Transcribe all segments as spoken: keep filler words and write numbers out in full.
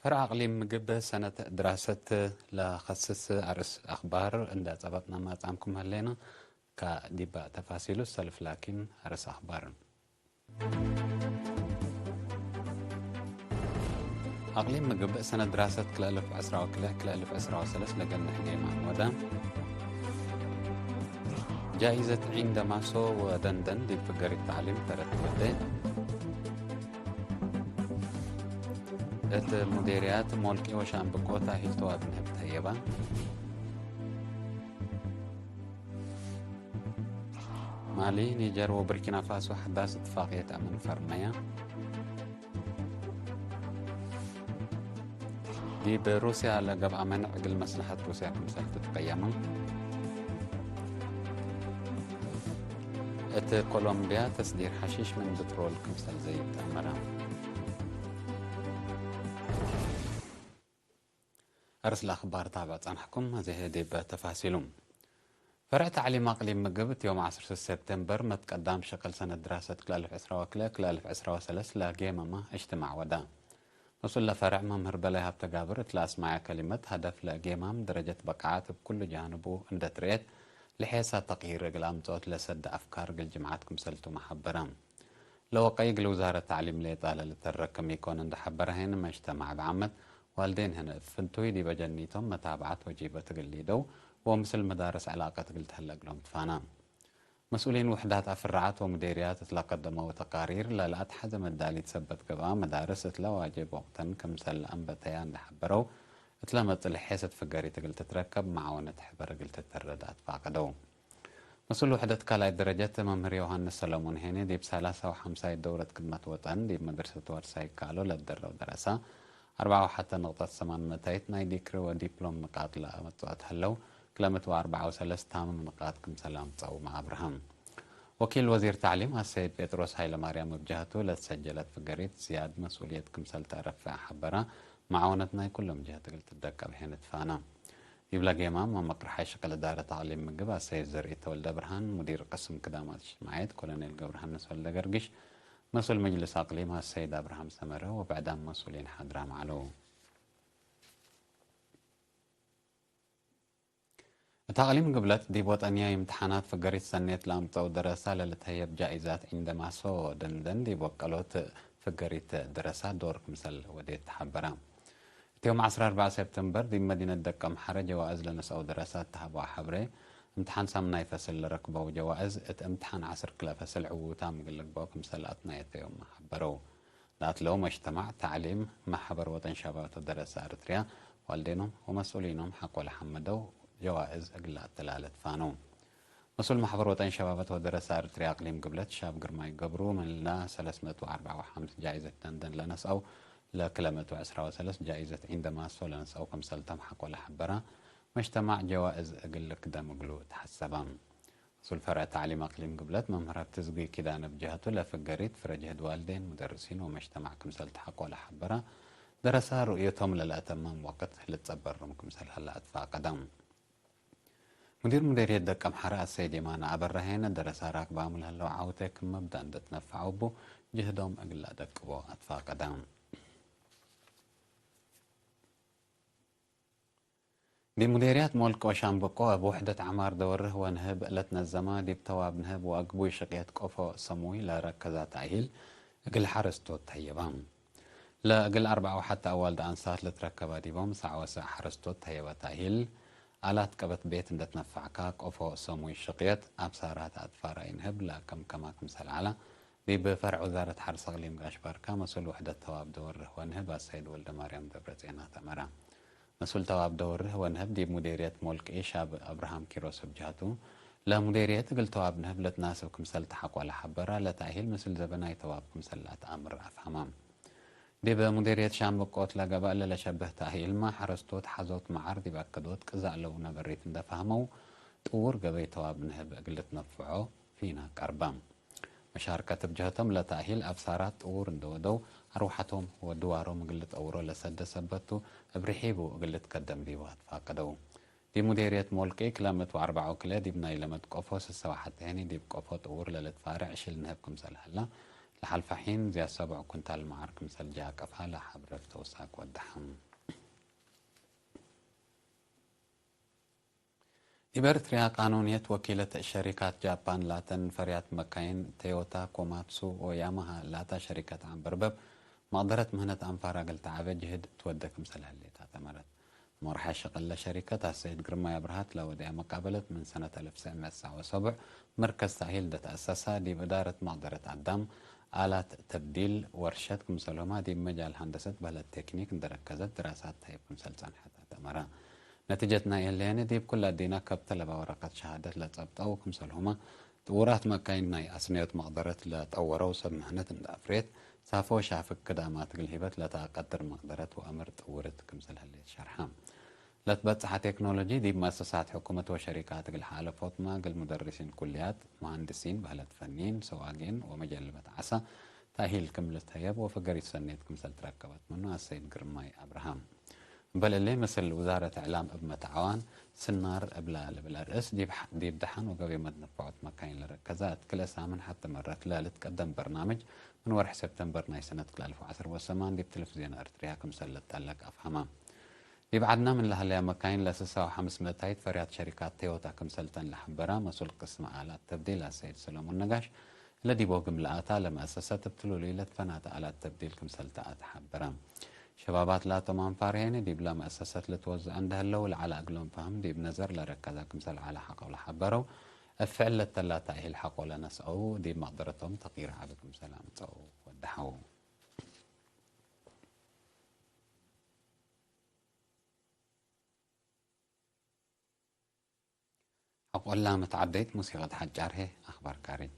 ፈርዕ አቅሊም ምግብ ሰነት ድራሰት ለከስስ አርእስ አክባር እንደ ጸበጥነ መጻምኩም ሀሌነ። ከዲበ ተፋሲሉ ሰልፍ ላኪን አርእስ አክባር። አቅሊም ምግብ ሰነት ድራሰት ክለ እልፍ ዕስራ ወክልኤ ክለ እልፍ ዕስራ ወሰለስ ለገንሕ ጌማም ወደ። ጃኢዘት ዒን ደማሶ ወደንደን ዲብ ፍገሪት ተዕሊም ተረት ወዴ። እት ሙዴርያት ሞልቄ ወሻምብቆ ታሂል ተዋብ ንህብ ተየባ። ማሊ፣ ኒጀር ወቡርኪና ፋሶ ሐዳስ እትፋቅየት አምን ፈርመያ። ዲብ ሩስያ ለገብአ መንዕ እግል መስለሐት ሩስያ ክምሰል ትትቀየመ። እት ኮሎምቢያ ተስዲር ሐሺሽ ምን ብትሮል ክምሰል ዘይድ ተአመረ። አርስ ለአክባር ታብዕ ጸንሕኩም፣ አዜ ህዬ ዲብ ተፋሲሉ። ፈርዕ ተዕሊም አቅሊም ምግብ እት ዮም ዐስር ሰብቴምበር መትቀዳም ሸቅል ሰነት ድራሰት ክለ አልፍ ዕስራ ወክልኤ ክለ አልፍ ዕስራ ወሰለስ ለጌመመ እጅትማዕ ወደ። መስኡል ለፈርዕ መምህር በላይ ሀብተጋብር እት ለአስመዐ ከሊመት፣ ሀደፍ ለጌማም ደረጀት በቃዓት እብ ኩሉ ጃንቡ እንዴ ትርኤት፣ ለሔሳ ተቅይር እግል አምጽኦት ለሰደ አፍካር እግል ጅምዓት ክምሰልቱመ ሐበረ። ለወቀይ እግል ውዛረት ተዕሊም ሌጣ ለልተረክ ክም ኢኮን እንዴ ሐበረ ሄን፣ መጅተማዕ እብ ዓመት ዋልዴን ህነ እብ ፍንቱይ ዲበ ጀኒቶም መታብዐት ወጂበት እግል ሊደው ወምስል መዳርስ ዕላቀት እግል ተህለ እግሎም ትፋና። መስኡሊን ውሕዳት አፍራዓት ወሙዴርያት እት ለቀደመው ተቃሪር፣ ለለአትሐዘ መዳሊት ሰበት ገብአ መዳርስ እት ለዋጅብ ወቅተን ክምሰል ለአንበተያ እንዴ ሐበረው፣ እት ለመጽእ ለሔሰት ፍገሪት እግል ትትረከብ መዓወነት ሕበር እግል ትተረድ አትፋቀደው። መስኡል ውሕደት ካልኣይት ደረጀት መምህር ዮሃንስ ሰለሙን ሄኔ፣ ዲብ ሰላሳ ወሐምሳይት ደውረት ክድመት ወጠን ዲብ መድረሰት ዋርሳይ ካሎ ለደረው ደረሳ፣ አርበዓ ወሐተ ንቅጠት ሰማን መታይት ናይ ዲክሪ ወዲፕሎም ንቃጥ ለአመጽአት ህለው፣ ክለ ምእት ወአርበዓ ወሰለስ ታምም ንቃጥ ክምሰል አምጸው መአብርሀም። ወኪል ወዚር ተዕሊም አሰይድ ጴጥሮስ ሀይለማርያም እብ ጀህቱ፣ ለትሰጀለት ፍገሪት ዝያድ መስኡልየት ክምሰል ተአረፍዕ ሐበረ፣ መዓወነት ናይ ኩሎም ጀህት እግል ትደቀብ ሄን ትፋና። ዲብለ ጌማም መመቅርሓይ ሽቅል እዳረት አቅሊም ምግብ አሰይድ ዘርኢ ተወልደ ብርሃን፣ ሙዲር ቅስም ክዳማት እጅትማዕየት ኮሎኔል ገብረሃንስ ወልደገርግሽ፣ መስኡል መጅልስ አቅሊም አሰይድ አብርሃም ሰመረ ወብዕዳም መስኡሊን ሓድራም ዐለው። እት አቅሊም ግብለት ዲብ ወጠንያይ እምትሓናት ፍገሪት ሰኔት ለአምጸው ደረሳ ለልትሀየብ ጃኢዛት ዒን ደማሶ ደንደን ዲብ ወቀሎት ፍገሪት ደረሳ ዶር ክምሰል ወዴት ተሐበረ። እት ዮም ዐስራ አርበዕ ሰብተምበር ዲብ መዲነት ደቀምሐረ ጀዋእዝ ለነስአው ደረሳት ተሀበዋ ሐብሬ፣ እምትሓን ሳምናይ ፈስል ለረክበው ጀዋእዝ እት እምትሓን ዐስር ክለ ፈስል ዕዉታም እግል ልግበኦ ክምሰል አትናየተዮም ሐበረው። ለአትለው መጅተማዕ፣ ተዕሊም፣ መሕበር ወጠን ሸባበት ወደረሰ አርትርያ ዋልዴኖም ወመስኡሊኖም ሐቆ ለሐመደው ጀዋእዝ እግል ለአተላለት ፋነው። መስኡል መሕበር ወጠን ሸባበት ወደረሰ አርትርያ አቅሊም ግብለት ሻብ ግርማይ ገብሩ፣ ምን እለ ሰለስ ምእት ወአርበዓ ወሐምስ ጃኢዘት ደንደን ለነስአው፣ ለክለ ምእት ወዕስራ ወሰለስ ጃኢዘት ዒን ደማሶ ለነስአው ክምሰልቶም ሐቆ ለሐበረ፣ መጅተማዕ ጀዋእዝ እግል ልክደም እግሉ ተሐሰበ። መስኡል ፈርዕ ተዕሊም አቅሊም ግብለት መምህር ሀብተዝጊ ኪዳነ እብ ጀህቱ፣ ለፍገሪት ፍረጅህድ ዋልዴን፣ ሙደርሲን ወመጅተማዕ ክምሰል ተሐቆ ለሐበረ፣ ደረሳ ርእየቶም ለለአተምም ወቅት ልትጸበሮም ክምሰል ሀለ አትፋቀደ። ሙዲር ሙዴርየት ደቀምሐረ አሰይድ የማነ አበራ ሄነ፣ ደረሳ ራክባም ለህለው ዐውቴ ክም መብዳእ እንዴ ትነፈዐው እቡ ጅህዶም እግል ለአደቅቦ አትፋቀደ። ዲብ ሙዴርያት ሞልቅ ወሻምበቆ እብ ውሕደት ዐማር ደወርህ ወንህብ ለትነዘመ ዲብ ተዋብ ንህብ ወአግቡይ ሽቅየት ቆፎ ሰሙይ ለረከዛ ተእሂል እግል ሐረስቶት ተህየበ። ለእግል አርበዓ ወሐተ አዋልድ አንሳት ለትረከበ ዲቦም ሳዕ ወሳዕ ሐረስቶት ተህየበ ተእሂል፣ አላት ቀበት ቤት እንዴ ትነፈዕከ ቆፎ ሰሙይ ሽቅየት አብሳራት አጥፋር አይንህብ ለአከምከማ ክምሰል ዐለ፣ ዲብ ፈርዕ ውዛረት ሐርስ አቅሊም ጋሽ ባርካ መስኡል ውሕደት ተዋብ ደወርህ ወንህብ አሰይድ ወልደማርያም ደብረጼን አተመረ። መስኡል ተዋብ ደወርህ ወንህብ ዲብ ሙዴርየት ሞልቂ ሻብ አብርሃም ኪሮስ እብ ጀህቱ፣ ለሙዴርየት እግል ተዋብ ንህብ ለትናስብ ክምሰል ተሐቆ ለሐበረ፣ ለተእሂል ምስል ዘበናይ ተዋብ ክምሰል ለአትአምር አፍሀመ። ዲብ ሙዴርየት ሻምበቆት ለገብአ ለለሸብህ ተእሂልመ፣ ሐረስቶት ሐዞት መዓር ዲብ አከዶት ቅዛእ ለውነ በሪት እንዴ ፈሀመው፣ ጥዉር ገበይ ተዋብ ንህብ እግል ልትነፍዖ ፊና ቀርበ። መሻርከት እብ ጀህቶም ለተእሂል አብሳራት ጥዉር እንዴ ወደው፣ አርወሐቶም ወድዋሮም እግል ልጠውሮ ለሰደ ሰበት ቱ፣ እብ ርሒቡ እግል ልትከደም ዲቡ አትፋቀደው። ዲብ ሙዴርየት ሞልቂ ክለ ምእት ወአርበዓ ወክልኤ ዲብ ናይለ መትቆፎ ስሰ ወሐቴ ህኒ ዲብ ቆፎ ጥዉር ለልትፋሬዕ እሽል ንህብ ክምሰል ሀላ፣ ለሐልፈ ሒን ዝያድ ሰብዑ ኩንታል መዓር ክምሰል ጃቀፋ ለሐብረር ተውሳክ ወደሐም። ዲብ ኤረትርያ ቃኑንየት ወኪለት ሸሪካት ጃፓን ላተን ፈርያት መካይን ቶዮታ፣ ኮማትሱ ወያማሃ ላታ ሸሪከት ዐንበርበብ መቅደረት ምህነት አንፋራ እግል ተዓበ ጅህድ ትወደ ክምሰል ህሌት አተመረት። ሞርሐ ሸቅለ ሸሪከት አሰይድ ግርማይ አብርሃት ለወደያ መቃበለት ምን ሰነት አልፍ ወትሰዕ ምእት ወሰብዓ ወሰቡዕ መርከዝ ተእሂል እንደ ተአሰሳ፣ ዲብ እዳረት መቅደረት አዳም፣ አላት ተብዲል፣ ወርሸት ክምሰልሁመ ዲብ መጃል ሀንደሰት በህለት ቴክኒክ እንደ ረከዘት ድራሳት ተህይብ ክምሰል ጸንሐት አተመረ። ነቲጀት ናይ እህሌኒ ዲብ ኩለ አዲነ ከብት ለበ ወረቀት ሸሃደት ለጸብጠው ክምሰልሁመ፣ ጥዉራት መካይን ናይ አስንዮት መቅደረት ለጠወረው ሰብ ምህነት እንደ አፍሬት፣ ሳፎ ሻፍግ ክዳማት እግል ሂበት ለተአቀድር መቅደረት ወአምር ጥውርት ክምሰል ህሌት ሸርሐ። ለትበጽሐ ቴክኖሎጂ ዲብ መአሰሳት ሕኩመት ወሸሪካት እግል ሓለፎትመ፣ እግል ሙደርሲን ኩልያት፣ መሃንድሲን፣ በህለት ፈኒን፣ ሰዋጊን ወመጀልበት ዐሳ ተእሂል ክም ልትሀየብ ወፈገሪት ሰኔት ክምሰል ትረከበት ምኑ አሰይድ ግርማይ አብርሃም። እምበል እሊ፣ ምስል ውዛረት እዕላም እብ መትዓዋን ስናር እብላ ልብል አርእስ፣ ዲብ ሐ-፣ ዲብ ደሐን ወገቤ መትነፈዖት መካይን ለረከዘ፣ እት ክልኤ ሳምን ሐቲ መረት ለልትቀደም በርናምጅ፣ ምን ወርሕ ሰብተምበር ናይ ሰነት ክልኤ አልፍ ወዐስር ወሰማን ዲብ ቴሌፍዝዮን ኤረትርያ ክምሰል ልትጠለቅ አፍሀመ። ዲብ ዐድነ ምን ለሀለያ መካይን ለስሳ ወሐምስ ምእታይት ፈርያት ሸሪካት ቶዮታ ክምሰልተን ለሐበረ መስኡል ቅስም አላት ተብዲል አሰይድ ሰለሙን ነጋሽ፣ ለዲብ ወግም ለአታ ለመአሰሰት እብ ትሉሉይ ለትፈናተ አላት ተብዲል ክምሰል ተአትሐበረ። ሸባባት ላቶም አንፋር ሄኒ ዲብለ መአሰሰት ልትወዘዐ እንደ ህለው ለዐለ እግሎም ፈህም ዲብ ነዘር ለረከዘ ክምሰል ዐለ ሐቀው ለሐበረው፣ እብ ፍዕል ለተላ ተእሂል ሐቆ ለነስአው ዲብ መቅደረቶም ተቅይር ዐቢ ክምሰል አምጸው ወደሐው። ሐቆላ መትዓደይት ሙሲቀት ሐጫር ህዬ አኽባር ካርጅ።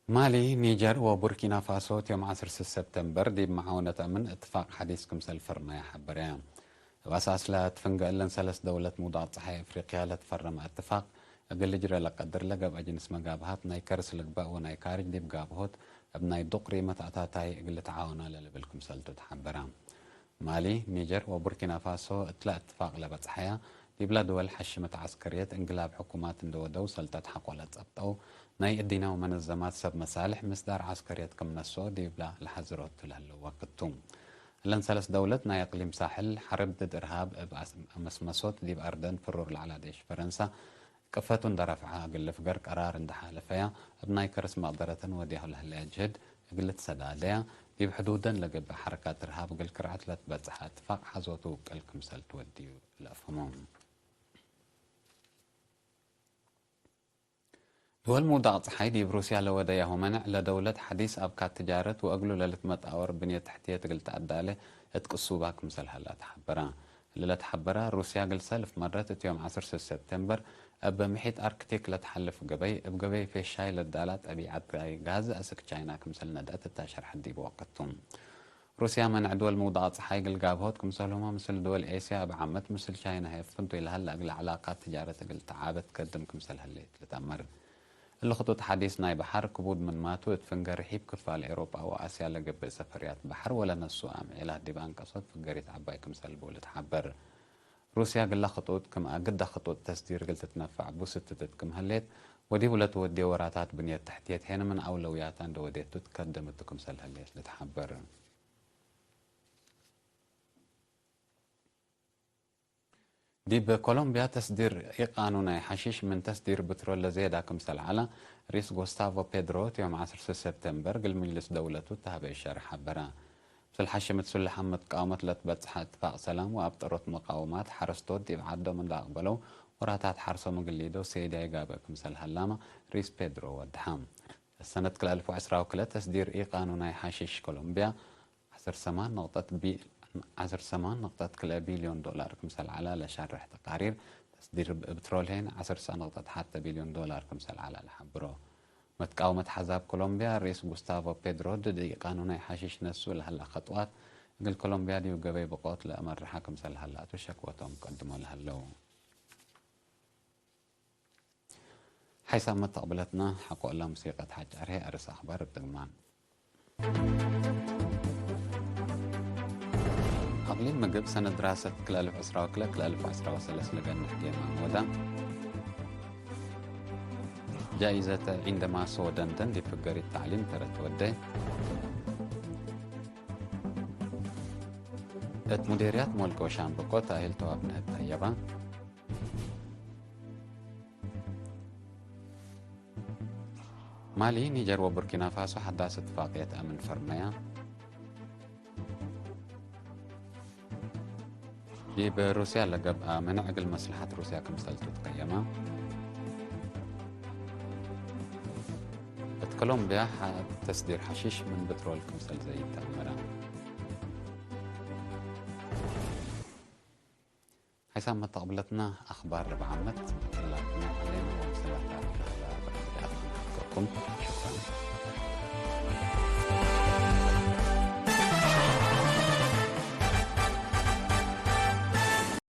ማሊ፣ ኒጀር ወቡርኪና ፋሶ፣ ዮም ዐስር ሰብተምበር ዲብ መዓውነት አምን እትፋቅ ሐዲስ ክምሰል ፈርመያ ሐበረያ። እብ አሳስ ለትፍንገ እለን ሰለስ ደውለት ምውዳቅ ጸሓይ አፍሪቅያ ለትፈረመ እትፋቅ፣ እግል ልጅረ ለቀድር ለገብአ ጅንስ መጋብሀት ናይ ከርስ ልግበእ ወናይ ካርጅ ዲብ ጋብሆት እብ ናይ ዱቅሪ መትአታታይ እግል ልትዓወና ለልብል ክምሰልቱ ተሐበረ። ማሊ፣ ኒጀር ወቡርኪና ፋሶ እትለ እትፋቅ ለበጽሐያ፣ ዲብለ ድወል ሐሽመት ዐስከርየት እንግላብ ሕኩማት እንደ ወደው ሰልጠት ሐቆ ለጸብጠው፣ ናይ እዲነ ወመነዘማት ሰብ መሳልሕ ምስዳር ዐስከርየት ክም ነስኦ ዲብለ ለሐዝሮቱ ለህለው ወቅት ቱ። እለን ሰለስ ደውለት ናይ አቅሊም ሳሕል ሐርብ ድድ እርሃብ እብ አስ-፣ አመስመሶት ዲብ አርደን ፍሩር ለዐለ ዴሽ ፈረንሳ ቅፈቱ እንደ ረፍዐ እግል ልፍገር ቀራር እንደ ሓለፈያ፣ እብ ናይ ከርስ መቅደረተን ወድያሁ ለህለያ ጅህድ እግል ልትሰዳደያ፣ ዲብ ሕዱደን ለገብእ ሐረካት እርሃብ እግል ክርዐት ለትበጽሐ እትፋቅ ሐዞቱ ውቅል ክምሰል ትወድዩ ለአፍህሞ። ድወል ምውዳቅ ጸሓይ ዲብ ሩስያ ለወደያሁ መነዕ ለደውለት ሐዲስ አብካት ትጃረት ወእግሉ ለልትመጣወር ብንየት ተሕትየት እግል ተአዳሌ እት ቅሱባ ክምሰል ሀላ ተሐበረ። እሊ ለተሐበረ፣ ሩስያ እግል ሰልፍ መረት እት ዮም ዐስር ሰብተምበር እብ ምሒጥ አርክቲክ ለተሐልፍ ገበይ፣ እብ ገበይ ፌሻይ ለዳላ ጠቢዐት ጋዝ አስክ ቻይና ክምሰል ነድአት እታ ሸርሐት ዲብ ወቅት ቱ። ሩስያ መነዕ ድወል ምውዳቅ ጸሓይ እግል ጋብሆት ክምሰልሁመ ምስል ድወል ኤስያ እብ ዓመት ምስል ቻይና ህይ ፍንቱይ ለሀለ እግለ ዕላቃት ትጃረት እግል ተዓበ ትከድም ክምሰል ህሌት ልትአመር። እሊ ክጡጥ ሐዲስ ናይ በሐር ክቡድ ምንማቱ እት ፍንገ ርሒብ ክፋል ኤውሮጳ ወአስያ ለገብእ ሰፈርያት በሐር ወለነሱ አምዒላት ዲብ አንቀሶት ፍገሪት ዐባይ ክምሰል ቡ ልትሐበር። ሩስያ እግለ ክጡጥ ክም አግደ ክጡጥ ተስዲር እግል ትትነፈዕ ቡ ስትትት ክም ህሌት ወዲቡ ለትወዴ ወራታት ብንየት ተሕትየት ሄነ ምን አውለውያታ እንደ ወዴቱ ትከደም እቱ ክምሰል ህሌት ልትሐበር። ዲብ ኮሎምቢያ ተስዲር ኢቃኑናይ ሐሺሽ ምን ተስዲር ብትሮል ለዜዳ ክምሰል ዐለ፣ ሪስ ጉስታቮ ፔድሮ እት ዮም ዐስር ሰብተምበር እግል ምጅልስ ደውለቱ ተሀበ እሸርሕ ሐበረ። ምስል ሐሽም እት ሱልሐ መትቃወመት ለትበጽሐ እትፋቅ ሰላም ወአብጠሮት መቃወማት ሐረስቶት ዲብ ዐዶም እንደ አቅበለው ወራታት ሐርሶም እግል ሊደው ሴድያይ ጋብእ ክምሰል ሀላመ ሪስ ፔድሮ ወድሐ። ሰነት ክልኤ አልፍ ወዕስራ ወክልኤ ተስዲር ኢቃኑናይ ሐሺሽ ኮሎምቢያ ዐስር ሰማን ነቅጠት ቢ-፣ ዐስር ሰማን ነቅጠት ክልኤ ቢልዮን ዶላር ክምሰል ዐለ ለሻርሕ ተቃሪር፣ ተስዲር ብትሮል ሄን ዐስር ሰ ነቅጠት ሐተ ቢልዮን ዶላር ክምሰል ዐለ ለሐብሮ። መትቃወመት ሐዛብ ኮሎምቢያ ርኢስ ጉስታቮ ፔድሮ ድድ ኢቃኑናይ ሐሺሽ ነሱ ለሀላ ከጥዋት እግል ኮሎምቢያ ዲብ ገበይ ብቆት ለአመርሐ ክምሰል ሀላቱ ሸክወቶም ቀድሞ ለሀለው። ሓይሳም መተቅብለትና ሐቆ እላ ሙሲቀት ሐጫር ህይ አርስ አኽባር እብ ድግማን። ተዕሊም ምግብ ሰነት ድራሰት ክልኤ አልፍ ዕስራ ወክልኤ፣ ክልኤ አልፍ ዕስራ ወሰለስ ለገንሕ ጌማን ወደ። ጃኢዘት ዒንደማሶ ወደንደን ዲብ ፍገሪት ተዕሊም ተረት ወደ። እት ሙዴርያት ሞልቆ ሻምበቆ ተእሂል ተዋብነህ ተሀየባ። ማሊ፣ ኒጀር ወቡርኪና ፋሶ ሐዳስ እትፋቅየት አምን ፈርመያ። ዲብ ሩስያ ለገብአ ምንዕ እግል መስለሐት ሩስያ ክምሰልቱ ትቀየመ። እት ኮሎምብያ፣ ሐ-፣ ተስዲር ሐሺሽ ምን ብትሮል ክምሰል ዘይድ ተአመረ። ሐይሳም መተቅብለትና አኽባር ርብዕ ዓመት ክላትና ዐሌና ወምሰላታ ለሀላ በርናምጅ አትመንከኩም። ሽክረን።